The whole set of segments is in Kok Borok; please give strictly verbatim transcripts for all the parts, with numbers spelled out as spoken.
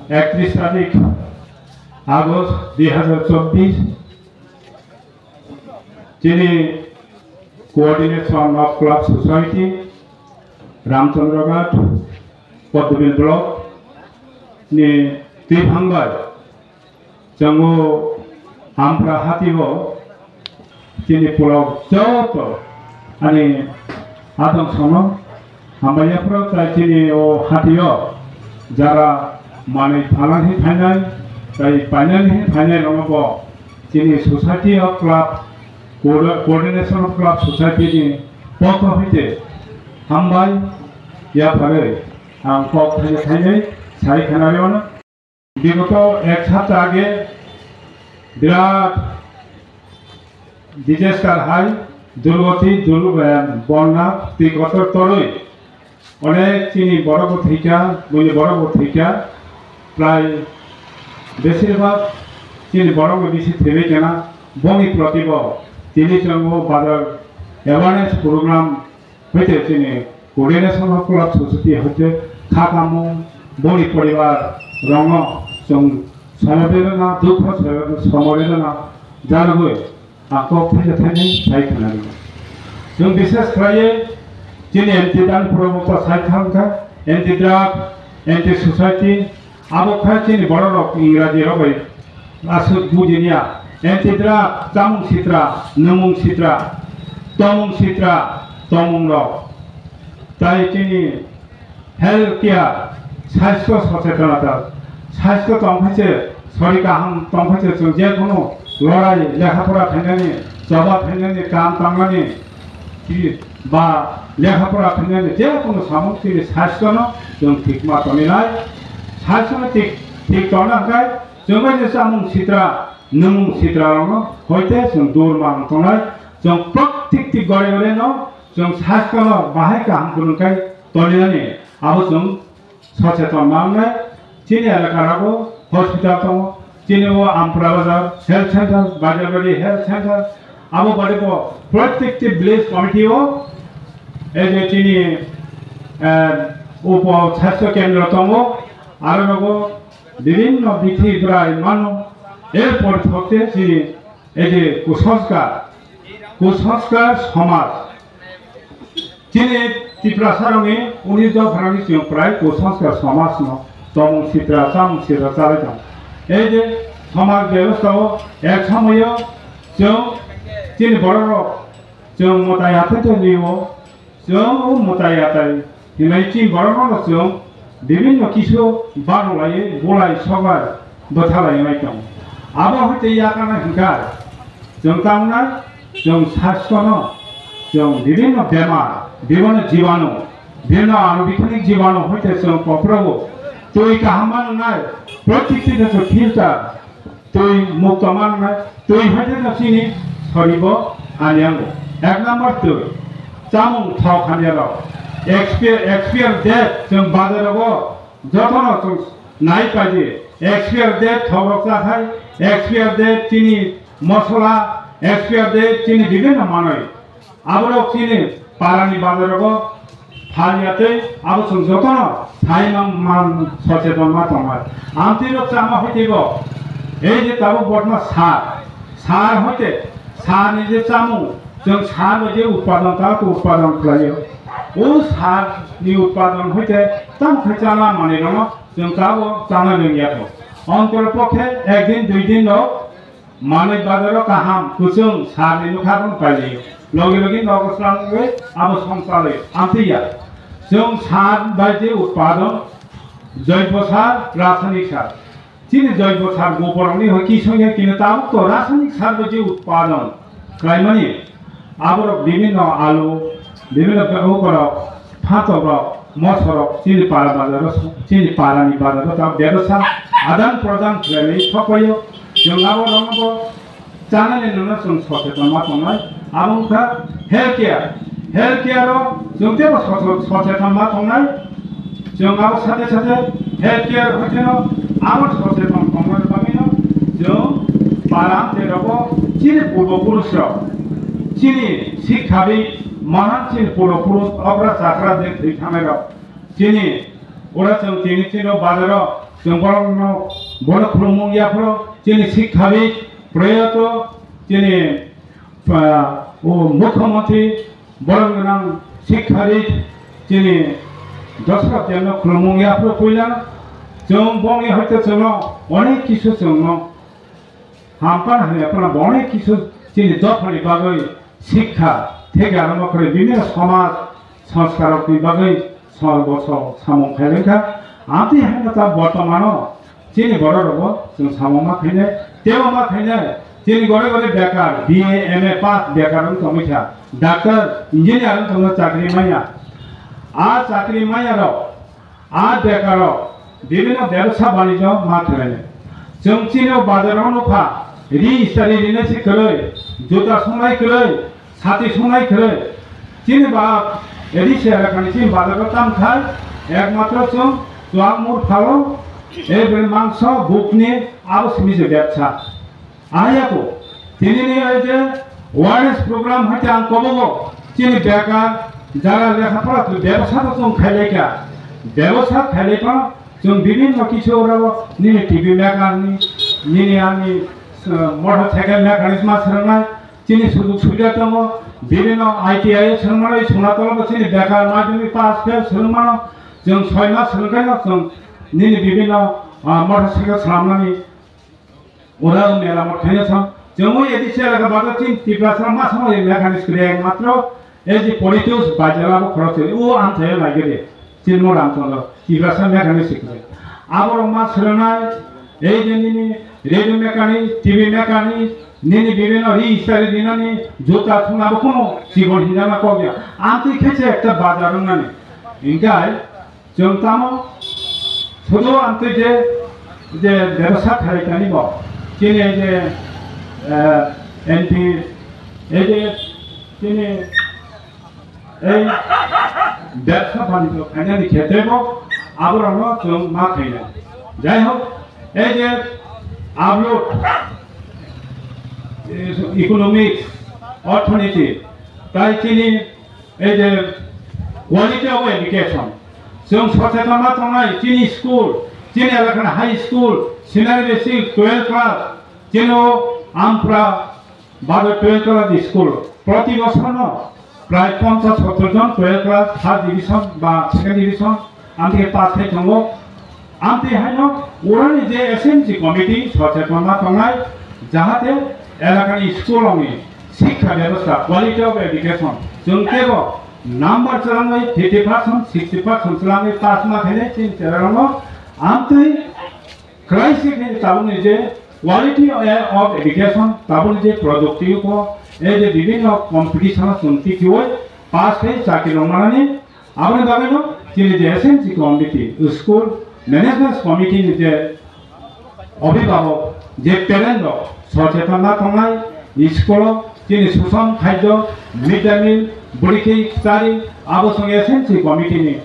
Ektrish tarik August dui hazar chobbish, chini Coordination of Club Society, Ramchandraghat, Poddobil Block ni twi phang bai chwngo Ampra hatio chini pulok joto ani adong sono hambai yaphro tai chini o hatio jara manwi phalani phainai tai painani phainai rokno bo chini Society of Club, Coor-, Coordination of Club Society ni pokho hoite hambai yapharwi ang kok thainai thainai sai khna rwno. Bigoto ek sapta age birat disaster hai, durgoti, dur-, eh, bonna, twi kotor torwi onek chini borok bo thwikha, buini borok bo thwikha, prai besirbak chini borok bo bisi thwiwi kana, boni proti bo tini chwng o bazar awareness program hoite chini Coordination of Club Society hoite kha kamung boni poribar rokno chwng somobedona, dukho somobedona janogwi ang kok thaisa thainwi sai khna rwkha. Chwng bishes khlaiwi chini anti dan promoter sai thangkha, anti drug, anti society, abo kha chini borok rok Ingraji rok bai aswk bujiniya. Anti drug, chamung sitra, nwngmung sitra, tongmung sitra, tongmung rok. Tai chini health care, swasto sochetonata, swasto tongkhaise, sori kaham tongkhaise, chwng je kono lorai lekha pora khainani, choba khainani, kam tangnani, Ki ba lekha pora khainani je kono samung chini swastono chwng thikma tonwi lai. Swastono thik, thik tongna hwnkhe chwng bai je chamung sitra, nwngmung sitra rokno hoite chwng dur mang tongnai. Chwng prakriti gore gore no chwng swastono bahai kaham kwrwngkhe tonwi nani abo chwng socheton mangnai. Chini elaka rogo hospital tongo, chini o Ampura Bazar Health Center, Bajargari Health Center, abo bade bo protekti village committee o, ei je chini, eh, upo sasthya kendro tongo, aro rogo bibhinno bithi brai mano, er por thokte chini ei je kusanskar, kusanskar somaj, chini Tiprasarokni unis dopharokni chwng prai kusanskar somajno tongmung sitra, chamung sitra chalai tongo. Ei je somaj bebostha o ek somoio chwng chini bororok chwng mwtai athai tongwi o, chwng o mwtai athai hinwi chini bororokno chwng bibhinno kisu barolaiwi bulai sobai bwthalaiwi tongo. Abo hwnkhe yakana hwnkha chwng tamna chwng sasthyono chwng bibhinno bemar, bibhinno jibanu, bibhinno anubikhinik jibanu hwnkhe chwng koprobo twi kaham manwnai, protikti de chwng filter, twi mukto manna, twi hwnkhe no chini soribo hamyango. Ek number twi, chamung thok hamyarok. Expire, expire date chwng bazarogo jotono chwng nai paidi. Expire date thokrok chakhai, expire date chini mosola, expire date chini bibhinno manwi. Aborok chini parani bazarogo phalya tei abo chwng jotono sai man, man socheton ma tongnai. Amtwi rok chama hoitebo ei je tabuk botma sar, sar hoite sar ni je chamung chwng sar bai je utpadon ta utpadon khlaio. O sar ni utpadon hoite tamo khe chana manwi rokno chwng tabuk chana nung ya kho. Ontoro pokhe ek din dui din rok Manwi bazaro kaham, kwchwng, sarni nokha rok pailio. Logi logi nogo swrangwi abo songchalwi amtwi ya. Chwng sar bai je utpadon, joibo sar, rasayanik sar. Chini joibo sar goborokni hoi kisong ya kino tabuk to rasayanik sar bai je utpadon khlaimani. Aborok bibhinno alu, bibhinno ukorok, phatok rok, mosok rok, chini para bazar o, chini para ni bazar o ta bebsa adan prodan khlainai sokphaio. Chwng abo rokno bo chanani nono chwng socheton ma tongnai. Abo wngkha health care. Health care o chwng teibo soche-, socheton ma tongnai. Chwng abo sate sate health care hoiteno abo socheton tongmani bagwino chwng para amchai rogo chini purbo purush rok, chini sikhabi mahan chini purbo purush okra chakra je thwi thangnai rok, chini Ora chwng tini chini bazaro chwng borokno bono khulumung yaphro chini sikhabit proyato chini, ah, o mukhyamantri borok gwnang sikhabit chini Dosrot Debno khulumung yaphro puila chwng bongni hoite chwngno onek kisu chwngno Hampan hamya phano boni kisu chini dophani bagwi sikha theke arombo kore bibhinno somaj sanskarokni bagwi sor bosor samung khailangkha. Amtwi hwnba ta bortomano chini borok rogo chwng samung ma khainai, tebo ma khainai chini gore gore bekar B A M A pass bekar wng tongwi kha, doctor, engineer wng tongma chakri manya. A chakri manya rok A bekarok bibhinno bebsa banijyo ma khlainai. Chwng chini o bazar o nukha, ri istari rinai se kwrwi, juta sungnai kwrwi, sati sungnai kwrwi. Chini ba ri se rakani chini bazar o tam khai, ekmatro chwng chuak mur phalo, eboni mangso bukni abo simi se bebsa. Ahai ako, tinini ai je awareness program hai ang kobogo, chini bekar, jara lekha pora tu bebsa to chwng khailai kha, bebsa khailai pha, chwng bibhinno kichu oro nini T V mekar ni, nini ani, uh, motor cycle mekar ni ma swngnai, chini sujug subida tongo, bibhinno I T I swngnai, swngnai tongo chini bekar madhyamik pass fail swrwngmano, chwng soi mas swrwngkhaino chwng nini bibhinno, uh, motor cycle swnamnani, Ura meramot khaina sam, chwngwi A D C elaka bago chini Tiprasa ma samo ye mechanics kwrwi ekmatro, ei je Politus Baijala bo khorok se, o amchaio laigede, Chilmo Ramchandra, Tiprasa mechanics kwrwi. Aborok ma swrwngnai, ei je nini radio mechanic, T V mechanic, nini bibhinno ri istari rinani, juta thungna bo kuno chibon hinjana kok ya. Amtwi khe se ekta bazar wngnani. Hinkhe, Chwng tamo, sudu amtwi je, je bebsa khlai tani bo, chini je, eh, N P, ei je chini ei bebsa banijyo khainani khetre bo, aborokno chwng ma khainai. Jai hok, ei je upload, eh, economics, orthonoty, tai chini Ei je quality of education, chwng socheton ma tongnai, chini school, chini elakani high school, senior basic, twelve class, chini o Ampra bado twelve class school, proti bosorono prai ponchas sottor jon twelve class first division ba second division, amtwi pass khai tongo. Amtwi haino urani je S M C committee socheton ma tongnai, jahate elakani school rokni sikha bebostha, quality of education, chwng kebo number chwlangwi fifty percent, sixty percent chwlangwi pass ma khainai chini cherairokno amtwi khlai se khe tabukni je quality of education, tabukni je productive ko, ei je bibhinno competition o chwng tikhiwi pass khai chakri rok manani, Aboni bagwino chini je S M C committee, school management committee ni je obhibhabok, je parent rok socheton ma tongnai, school o chini suson khadyo, mid day meal, bwrwi khe chari, abo chwng S M C committee ni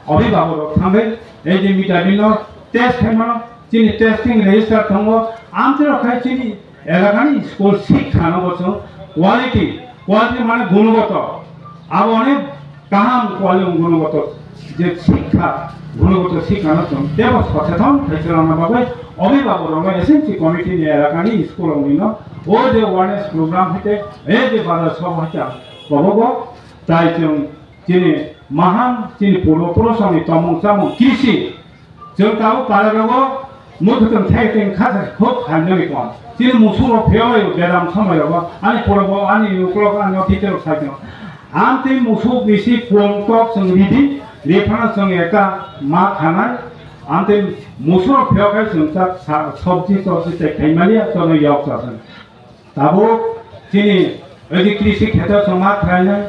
obhibhabok rok thangwi ei je mid day meal no test khaimano, chini testing register tongo, amtwi rok khai chini Elakani school sikha no bo chwng quality, quality mane gunogoto. Abo onek kaham quality gunogoto je sikha, gunogoto sikha no chwng tebo socheton khaichalana bagwi obhibhabok rokno S M C committee ni elakani school rokni no o je awareness program haite, e je bazar sob haite kobogo tai chwng chini maham chini purbo purushoni tomung chamung kisi Chwng tabuk para rogo muthutwng thai teng kha se huk hamjani kon. Chini musuk rok phiyok lai bedam somoi rogo ani porobo ani uklok ani officer rok sai tong. Amtwi musuk bisi pon kok chwng ridi, riphana chwng eka ma khanai. Amtwi musuk rok phiyok kai chwng chak sa-, sobji tobji tek khai maliya chwng yok chasang. Tabuk chini oidi krisi kheto chwng ma khlainai,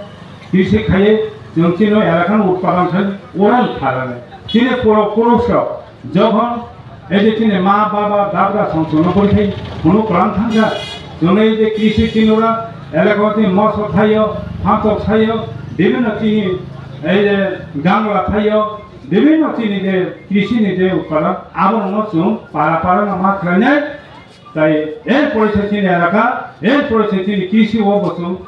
krisi khaiwi chwng chini elakani utpadon khe uran pharanai. Chini puro purush rok jokhon ei je chini ma baba dabra song chwngno bwrwi phai hwnwi kwlang thangkha, chwngno ei je krisi chini ura elakao tini moso thaio, phantok thaio, bibhinno chini ei je gangla thaio, bibhinno chini je krisi ni je utpadon abono chwng para para no ma khlainai. Tai er pore se chini elaka, er pore se chini krisi o bo chwng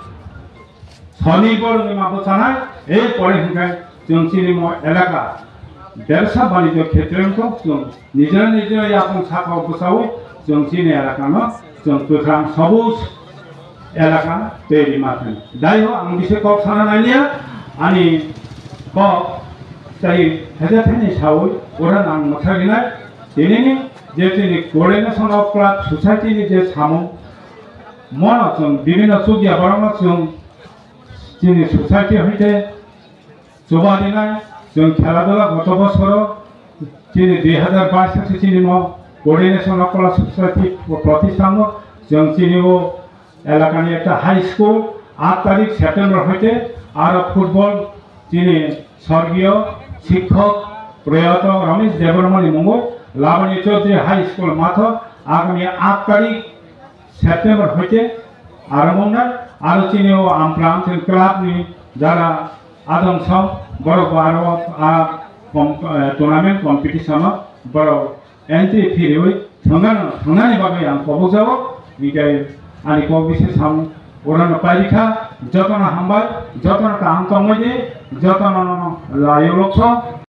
sonirbor wngwi ma bwchanai, er pore hwnkhe chwng chini mo elaka Bebsa banijyo khetre wngkha, chwng nijera nijera yapung sakao bwchaui chwng chini elakano chwng kwkhwrang sobuj elaka tei rima thani. Daiho ang bisi kok sana naliya, ani kok tei heja thani saui ora nang mwthagwi nai. Tinini je chini coordination of club society ni je samung, mono chwng bibhinno chukya borokno chwng chini society hoite chuba rinai, chwng khela dula goto bosoro chini dui hazar bais se chini mo coordination of club society protisthan o chwng chini o elakani ekta high school aat tarik September hoite aro football chini sorgiyo sikhok proyato Ramesh Debbarmani mungo Labani Chaudhary High School matho agami aat tarik September hoite aro mwnai, aro chini o Ampra Amchen club ni jara adong song borok bo aro a com-, eh, tournament competition o borok entry phiriwi thwngnani, thwngnani bagwi ang kobokjago, hinkhe ani kok bisi sam orano pairikha, jotono hambai, jotono kaham tongmani, jotono layo lokso,